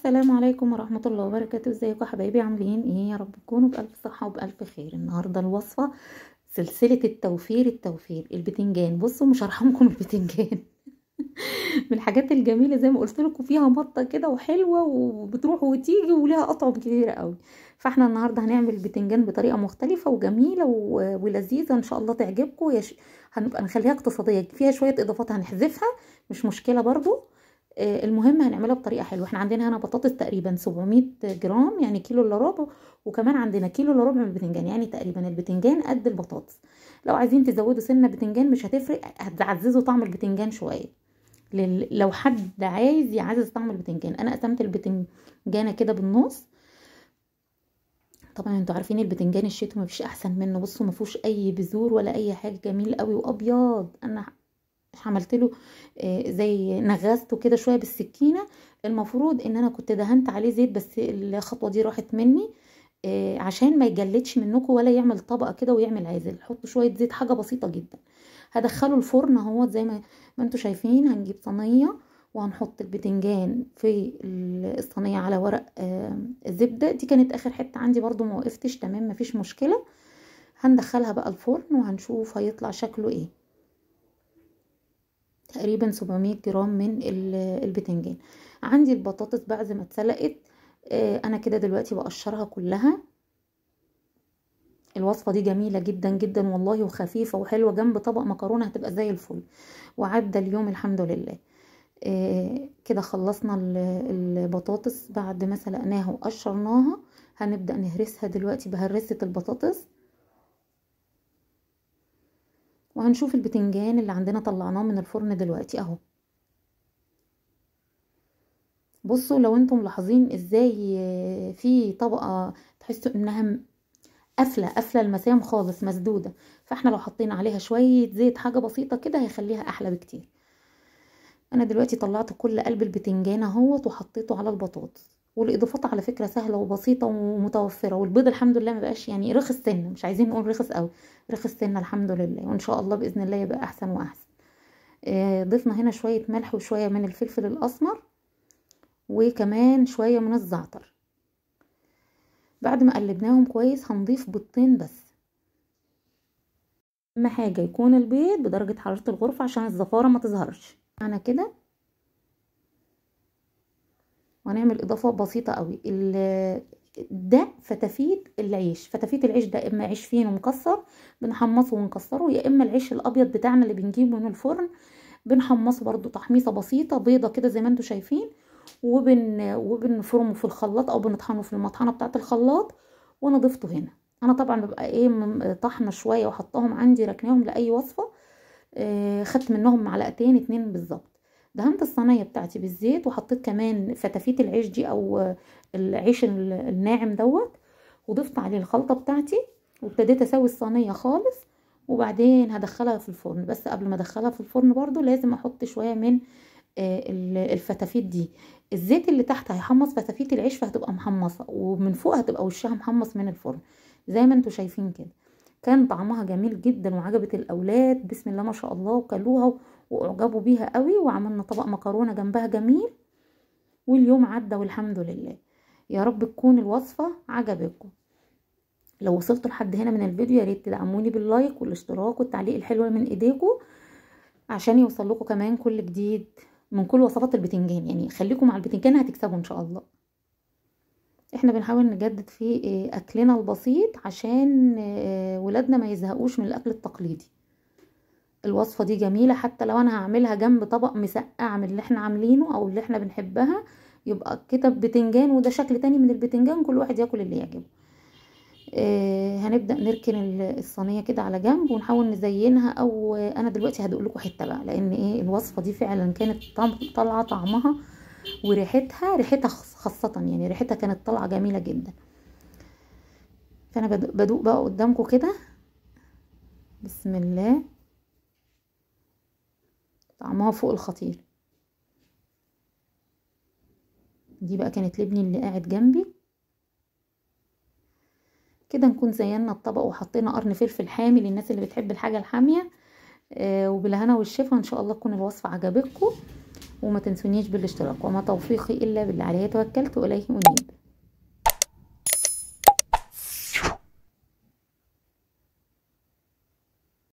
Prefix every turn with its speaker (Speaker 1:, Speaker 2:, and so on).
Speaker 1: السلام عليكم ورحمة الله وبركاته. ازيكم يا حبايبي؟ عاملين ايه؟ يا رب تكونوا بألف صحة وبألف خير. النهاردة الوصفة سلسلة التوفير البتنجان. بصوا مش هرحمكم البتنجان من الحاجات الجميلة زي ما قلت لكم، فيها مطة كده وحلوة وبتروح وتيجي ولها أطعم كتيرة قوي. فاحنا النهاردة هنعمل البتنجان بطريقة مختلفة وجميلة ولذيذة ان شاء الله تعجبكم. هنبقى نخليها اقتصادية، فيها شوية اضافات هنحذفها مش مشكلة برضو. المهم هنعملها بطريقة حلوة. احنا عندنا هنا بطاطس تقريبا 700 جرام، يعني كيلو الا ربع، وكمان عندنا كيلو الا ربع من البتنجان، يعني تقريبا البتنجان قد البطاطس. لو عايزين تزودوا سنة بتنجان مش هتفرق، هتعززوا طعم البتنجان شوية. لو حد عايز يعزز طعم البتنجان. انا قسمت البتنجانه كده بالنص. طبعا انتوا عارفين البتنجان الشتوي مفيش احسن منه. بصوا مفيهوش اي بذور ولا اي حاجة، جميل قوي وابيض. انا عملت له زي نغزته كده شوية بالسكينة. المفروض ان انا كنت دهنت عليه زيت، بس الخطوة دي راحت مني عشان ما يجلدش منكم ولا يعمل طبقه كده ويعمل عازل. حطوا شوية زيت، حاجة بسيطة جدا. هدخله الفرن اهو زي ما انتوا شايفين. هنجيب صينية وهنحط البتنجان في الصينية على ورق الزبدة. دي كانت اخر حتة عندي برضو ما وقفتش، تمام مفيش مشكلة. هندخلها بقى الفرن وهنشوف هيطلع شكله ايه. تقريبا 700 جرام من البتنجان. عندي البطاطس بعد ما اتسلقت، انا كده دلوقتي بقشرها كلها. الوصفة دي جميلة جدا جدا والله، وخفيفة وحلوه جنب طبق مكرونه هتبقى زي الفل. وعدى اليوم الحمد لله. كده خلصنا البطاطس بعد ما سلقناها وقشرناها. هنبدا نهرسها دلوقتي بهرسه البطاطس، وهنشوف البتنجان اللي عندنا طلعناه من الفرن دلوقتي اهو. بصوا لو انتم ملاحظين ازاي في طبقه تحسوا انها قافله المسام خالص، مسدودة. فاحنا لو حطينا عليها شوية زيت حاجة بسيطة كده هيخليها احلى بكتير. انا دلوقتي طلعت كل قلب البتنجان اهوت وحطيته على البطاطس. والاضافات على فكرة سهلة وبسيطة ومتوفره. والبيض الحمد لله ما بقاش يعني رخص سنة، مش عايزين نقول رخص قوي، رخص سنة الحمد لله، وان شاء الله باذن الله يبقى احسن واحسن. ضفنا هنا شوية ملح وشوية من الفلفل الاسمر وكمان شوية من الزعتر. بعد ما قلبناهم كويس هنضيف بيضتين بس. اهم حاجة يكون البيض بدرجة حرارة الغرفة عشان الزفاره ما تظهرش. انا كده وهنعمل اضافه بسيطة قوي. ده فتافيت العيش. فتافيت العيش ده اما عيش فينو مكسر بنحمصه ونكسره، يا اما العيش الابيض بتاعنا اللي بنجيبه من الفرن بنحمصه برده تحميصه بسيطة بيضة كده زي ما انتم شايفين، وبنفرمه في الخلاط او بنطحنه في المطحنه بتاعه الخلاط. وانا ضفته هنا. انا طبعا ببقى ايه طحنه شوية وحطاهم عندي ركناهم لاي وصفه. خدت منهم معلقتين 2 بالظبط. دهنت الصينية بتاعتي بالزيت وحطيت كمان فتافيت العيش دي او العيش الناعم دوت، وضفت عليه الخلطة بتاعتي وابتديت اسوي الصينية خالص. وبعدين هدخلها في الفرن. بس قبل ما ادخلها في الفرن برضو لازم احط شوية من الفتافيت دي. الزيت اللي تحت هيحمص فتافيت العيش فهتبقى محمصه، ومن فوق هتبقى وشها محمص من الفرن زي ما انتم شايفين كده. كان طعمها جميل جدا وعجبت الاولاد بسم الله ما شاء الله، وكلوها واعجبوا بيها قوي. وعملنا طبق مكرونه جنبها جميل، واليوم عدى والحمد لله. يا رب تكون الوصفة عجبتكم. لو وصلتوا لحد هنا من الفيديو يا ريت تدعموني بال like والاشتراك والتعليق الحلو من ايديكم عشان يوصل لكم كمان كل جديد من كل وصفات البتنجان. يعني خليكم مع البتنجان هتكسبوا ان شاء الله. احنا بنحاول نجدد في اكلنا البسيط عشان ولادنا ما يزهقوش من الاكل التقليدي. الوصفة دي جميلة، حتى لو انا هعملها جنب طبق مسقع من اللي احنا عاملينه او اللي احنا بنحبها يبقى كده بتنجان، وده شكل تاني من البتنجان، كل واحد ياكل اللي يعجبه. هنبدا نركن الصينية كده على جنب ونحاول نزينها. او انا دلوقتي هدوق لكم حتة بقى، لان ايه الوصفة دي فعلا كانت طالعه طعمها وريحتها، ريحتها خاصة يعني ريحتها كانت طالعه جميلة جدا. فانا بدوق بقى قدامكم كده. بسم الله، طعمها فوق الخطير. دي بقى كانت لابني اللي قاعد جنبي. كده نكون زينا الطبق وحطينا قرن فلفل حامي للناس اللي بتحب الحاجة الحامية. وبالهنا والشفا. ان شاء الله تكون الوصفة عجبتكم. وما تنسونيش بالاشتراك. وما توفيقي الا بالله، عليه توكلت واليه انيب.